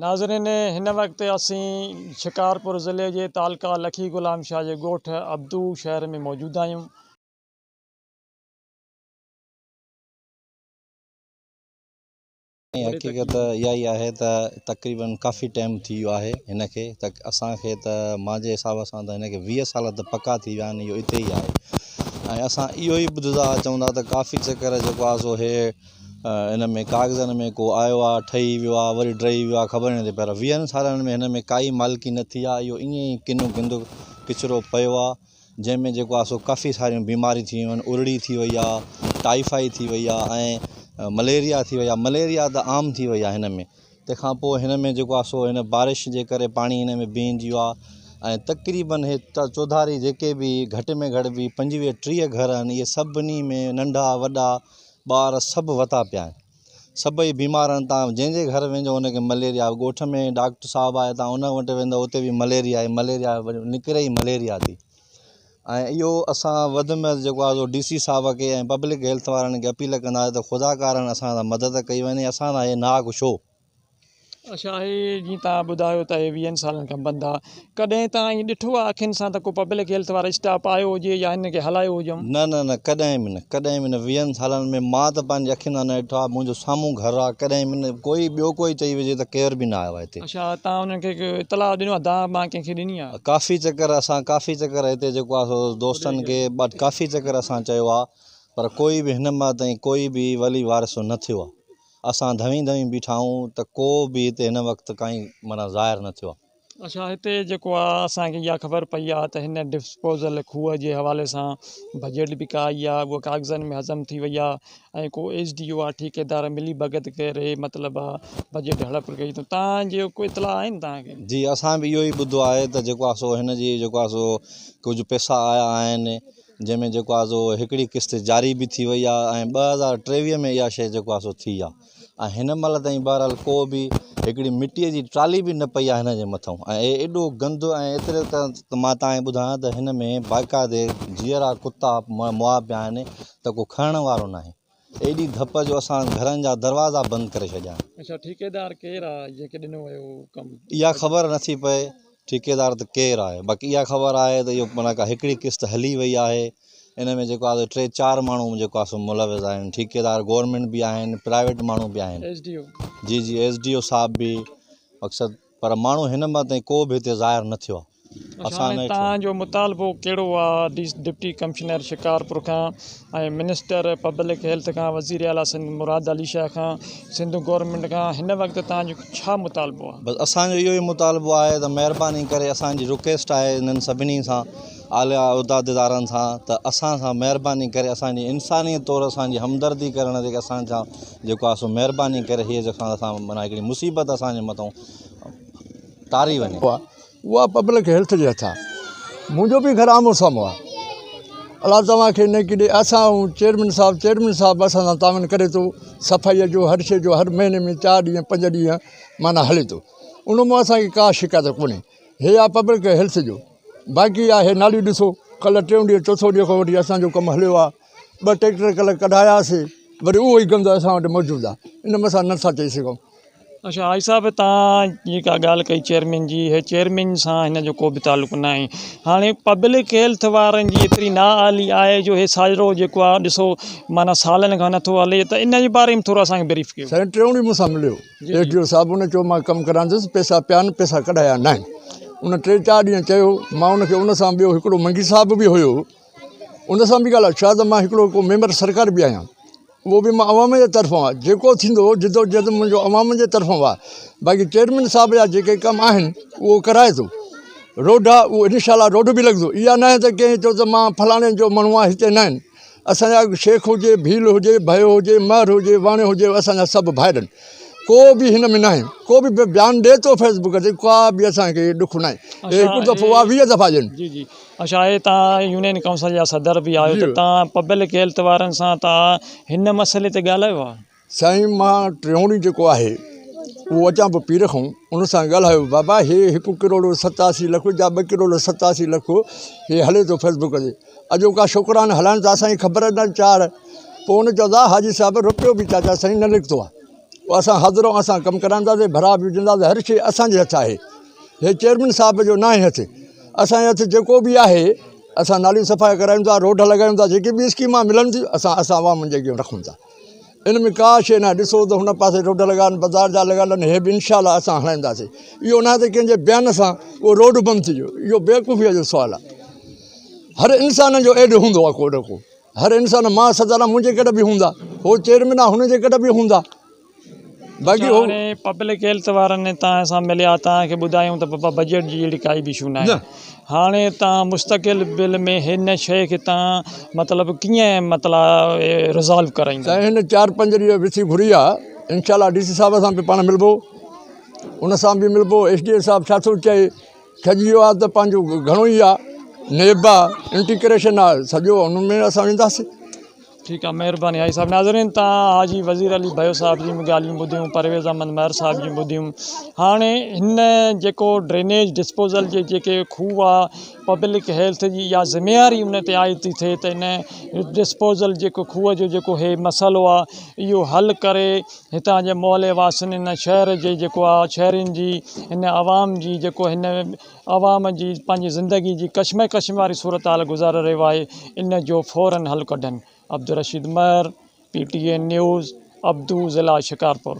ناظرين هن وقت اسين شڪارپور ضلعي جي تعلقه لکي غلام شاهه جي ڳوٺ عبدو شهر ۾ موجود آهيون. حقيقت اها ئي آهي ته تقريبن ڪافي ٽائيم ٿي ويو آهي هن کي ته اسان کي ته مانجي حساب سان ته هن کي 20 سال ته پڪا ٿي ويا آهن اهو اتي ئي آهي ۽ اسان اهو ئي ٻڌندا اچون ٿا ته ڪافي چڪر جيڪو آهي سو هي ان ۾ ڪاغذن ۾ ڪو آيو آ ٺهي ويو آ وري ڊهي ويو آ خبر نٿي پر ويهن سالن ۾ هن ۾ ڪائي مالڪي نه ٿي آ اهو ائين ئي ڪنو گند ڪچرو پيو آ جنهن ۾ جيڪو آ سو ڪافي ساريون بيماريون ٿي ويون آهن ارڙي ٿي وئي آ ٽائيفائي ٿي وئي آ ۽ مليريا ٿي وئي آ مليريا ته عام ٿي وئي آ هن ۾ تنهن کان پوء هن ۾ جيڪو آ سو هن بارش جي ڪري پاڻي هن ۾ بيهجي ويو آ ۽ تقريبن هي چوڌاري جيڪي به گهٽ ۾ گهٽ به 25 30 گهر آهن اهي سڀني ۾ ننڍا وڏا ٻار سڀ وتا پيا آهن سڀئي بيمار آهن تان جنهن جي گهر ويندو ان کي مليريا ڳوٺ ۾ ڊاڪٽر صاحب آهي تان ان وٽ ويندو اتي به مليريا آهي مليريا نڪري ئي مليريا ٿي ۽ اهو اسان وڌ ۾ وڌ جيڪو آهي سو ڊي سي صاحب کي ۽ پبلڪ هيلٿ وارن کي اپيل ڪندا ته خدا ڪارڻ اسان سان مدد ڪئي وڃي اسان سان هي ناحق ڇو. اڇا هي جيئن توهان ٻڌايو ته هي ويهن سالن کان بند آ ڪڏهن توهان ائين ڏٺو آ اکين سان ته ڪو پبلڪ هيلٿ وارو اسٽاف آيو هجي يا هن کي هلايو هجئون؟ نه نه نه ڪڏهن به نه ڪڏهن به نه ويهن سالن ۾ مان ته پنهنجي اکين سان نه ڏٺو آ منهنجو سامهون گهر آ ڪڏهن به نه ڪوئي ٻيو ڪوئي چئي وجهي ته ڪير به نه آيو آ هتي. اڇا توهان انهن کي اطلاع ڏنو آ دانهن بانهن ڪنهن کي ڏني آ؟ ڪافي چڪر اسان ڪافي چڪر هتي جيڪو آ سو دوستن کي ڪافي چڪر اسان چيو آ پر ڪوئي به هن مهل تائين ڪوئي به ولي وارث نه ٿيو آ. اسان ڌوين ڌوين بيٺا آهيون ته ڪو به هتي هن وقت ڪائين معنيٰ ظاهر نه ٿيو آهي. اڇا هتي جيڪو آ اسان کي اها خبر پئي آ ته هن ڊسپوزل کوهه جي حوالي سان بجيٽ به ڪا آئي آ اها ڪاغذن ۾ هضم ٿي وئي آ ۽ ڪو ايس ڊي او آ ٺيڪيدار ملي ڀڳت ڪري مطلب آ بجيٽ هڙپ ڪئي ته تان جو ڪو اطلاع آهن تان کي؟ جي اسان به اهو ئي ٻڌو آهي ته جيڪو آ سو هن جي جيڪو آ سو ڪجهه پئسا آيا آهن جنهن ۾ جيڪو آهي سو هڪڙي قسط جاري به ٿي وئي آهي ۽ 2023 ۾ اها شيء جيڪو آهي سو ٿي آهي ۽ هن مهل تائين بهرحال ڪو به هڪڙي مٽيء جي ٽرالي به نه پئي آهي هن جي مٿئون ۽ اهي ايڏو گند ۽ ايتري ته مان توهان کي ٻڌايان ته هن ۾ باقاعدي جيئرا ڪتا مئا پيا آهن ته ڪو کڻڻ وارو ناهي. ايڏي ڌپ جو اسان گهرن جا دروازا بند ڪري ڇڏيا آهن. اڇا ٺيڪيدار ڪير آ جنهن کي ڏنو ويو ڪم؟ اها خبر نٿي پئي ٺيڪيدار ته ڪير آهي باقي اها خبر آهي ته اهو معنيٰ ڪا هڪڙي قسط هلي وئي آهي ان ۾ جيڪو آهي ٽي چار ماڻهو جيڪو آهي سو ملوث آهن ٺيڪيدار گورنمينٽ به آهن پرائيويٽ ماڻهو به آهن ايس ڊي او جي جي ايس ڊي او صاحب به مقصد پر ماڻهو هن مهل تائين ڪو به هتي ظاهر نه ٿيو آهي. اڇا هاڻي توهان جو مطالبو ڪهڙو آ ڊپٽي ڪمشنر شڪارپور کان ۽ منسٽر پبلڪ هيلٿ کان وزير اعليٰ سنڌ مراد علي شاهه کان سنڌ گورنمينٽ کان هن وقت توهان جو ڇا مطالبو آ؟ بس اسان جو اهو ئي مطالبو آهي ته مهرباني ڪري اسان جي رڪويسٽ آهي انهن سڀني سان اعليٰ عهديدارن سان ته اسان سان مهرباني ڪري اسان جي انساني طور اسان جي همدردي ڪرڻ جي اسان سان جيڪو آهي سو مهرباني ڪري هي جيڪو اسان معنيٰ هڪڙي مصيبت اسان جي مٿان ٽاري وڃي. اها پبلڪ هيلٿ جي هٿ آهي. منهنجو به گهر آمهون سامهون آهي. الله توهان کي نيڪي ڏي. اسان ۽ چيئرمين صاحب چيئرمين صاحب اسان سان تعاون ڪري ٿو صفائيء جو هر شيء جو هر مهيني ۾ چار ڏينهن پنج ڏينهن معنيٰ هلي ٿو ان مان اسان کي ڪا شڪايت ڪونهي هي آهي پبلڪ هيلٿ جو باقي آهي ناليون ڏسو ڪلهه ٽيون ڏينهن چوٿون ڏينهن کان وٺي اسان جو ڪم هليو آهي ٻه ٽريڪٽر ڪلهه ڪڍاياسي وري اهو ئي گند اسان وٽ موجود آهي ان ۾ اسان نٿا چئي سگهون. اڇا حاجي صاحب تان جيڪا ڳالهه ڪئي چيئرمين جي هي چيئرمين سان هن جو ڪو به تعلق نه آهي هاڻي پبلڪ هيلٿ وارن جي ايتري نا اهلي آهي جو هي سارو جيڪو آهي ڏسو معنيٰ سالن کان نٿو هلي ته ان جي باري ۾ ٿورو اسان کي بريف ڪيو. سائين ٽيون ڏينهن مون سان مليو ايس ڊي او صاحب ان چيو مان ڪم ڪراندس پئسا پيا آهن پئسا ڪڍايا نه آهن ان ٽي چار ڏينهن چيو مان ان کي ان سان ٻيو هڪڙو منگي صاحب به هيو ان سان به ڳالهايو ڇا ته مان هڪڙو ڪو ميمبر سرڪار به آهيان اهو به مان عوام جي طرفان آهي جيڪو ٿيندو جدوجهد منهنجو عوام جي طرفان آهي باقي چيئرمين صاحب جا جيڪي ڪم آهن اهو ڪرائي ٿو روڊ آهي اهو انشاء الله روڊ به لڳندو اها نه آهي ته ڪنهن چيو ته مان فلاڻي جو ماڻهو آهيان هتي نه آهن اسانجا شيخ هجي ڀيل هجي ڀيو هجي مهر هجي واڻيو هجي اسانجا سڀ ڀائر آهن ڪو به هن ۾ ناهي ڪو به بيان ڏي ٿو فيس بڪ تي ڪا به اسانکي ڏک ناهي هڪ دفعو آهي 20 دفعا ڏين. جي جي اڇا هي تان يونين ڪائونسل جا صدر به آهيو ته تان پبلڪ هيلٿ وارن سان تان هن مسئلي تي ڳالهايو آهي. سائين مان ٽيون ڏينهن جيڪو آهي اهو اچان پيو پير کان ان سان ڳالهايو بابا هي هڪ ڪروڙ 87 لک جا ٻه ڪروڙ 87 لک هي هلي ٿو فيس بڪ تي اڄوڪا ڇوڪرا آهن هلائن ٿا اسان کي خبر نه چار پوء ان چيو ته حاجي صاحب روپيو به چاچا سائين نه نڪتو آهي. پوء اسان حاضر آهيون اسان ڪم ڪرائينداسين ڀرا به وجهنداسين هر شيء اسان جي هٿ آهي هي چيئرمين صاحب جو ناهي هٿ اسان جي هٿ جيڪو به آهي اسان ناليون صفا ڪرايون ٿا روڊ لڳايون ٿا جيڪي به اسڪيما ملن ٿيون اسان اسان عوام جي اڳيان رکون ٿا ان ۾ ڪا شيء ناهي ڏسو ته هن پاسي روڊ لڳا آهن بازار جا لڳل آهن هي به انشاء الله اسان هڻائينداسين اهو ناهي ته ڪنهن جي بيان سان اهو روڊ بند ٿي ويو اهو بيوقوفيء جو سوال آهي هر انسان جو ايڏ هوندو آهي ڪو نه ڪو هر انسان مان صدر آهيان منهنجي ڪڍ به هوندا هو چيئرمين آهي هن جي ڪڍ به هوندا باقي هو هاڻي پبلڪ هيلٿ وارن توهان سان مليا توهان کي ٻڌايون ته بابا بجيٽ جي اهڙي ڪائي به اشو ناهي هاڻي توهان مستقل بل ۾ هن شيء کي توهان مطلب ڪيئن مطلب ريزالو ڪرائيندا. سائين هن چار پنج ڏينهن وسي گهري آ انشاء الله ڊي سي صاحب سان به پاڻ ملبو ان سان به ملبو ايس ڊي او صاحب ڇا ٿو چئي کڄي ويو آ ته پنهنجو گهڻو ئي آ نيب آ انٽي ڪريشن آ سڄو ان ۾ اسان وينداسين. ٺيڪ آ مهرباني حاجي صاحب ناظرين تان حاجي وزير علي ڀيو صاحب جون به ڳالهيون ٻڌيون پرويز احمد مهر صاحب جون ٻڌيون هاڻي هن جيڪو ڊرينيج ڊسپوزل جي جيڪي کوهه آ پبلڪ هيلٿ جي اها ذميواري ان تي عائد ٿي ٿئي ته ان ڊسپوزل جيڪو کوهه جو جيڪو هي مسئلو آ اهو حل ڪري هتان جي محلي واسين هن شهر جي جيڪو آ شهرين جي هن عوام جي جيڪو هن عوام جي پنهنجي زندگي جي ڪشمڪش واري صورتحال گذاري رهيو آهي ان جو فورن حل ڪڍن Abdul Rasheed Mehar P T N news Abdu ضلع شڪارپور.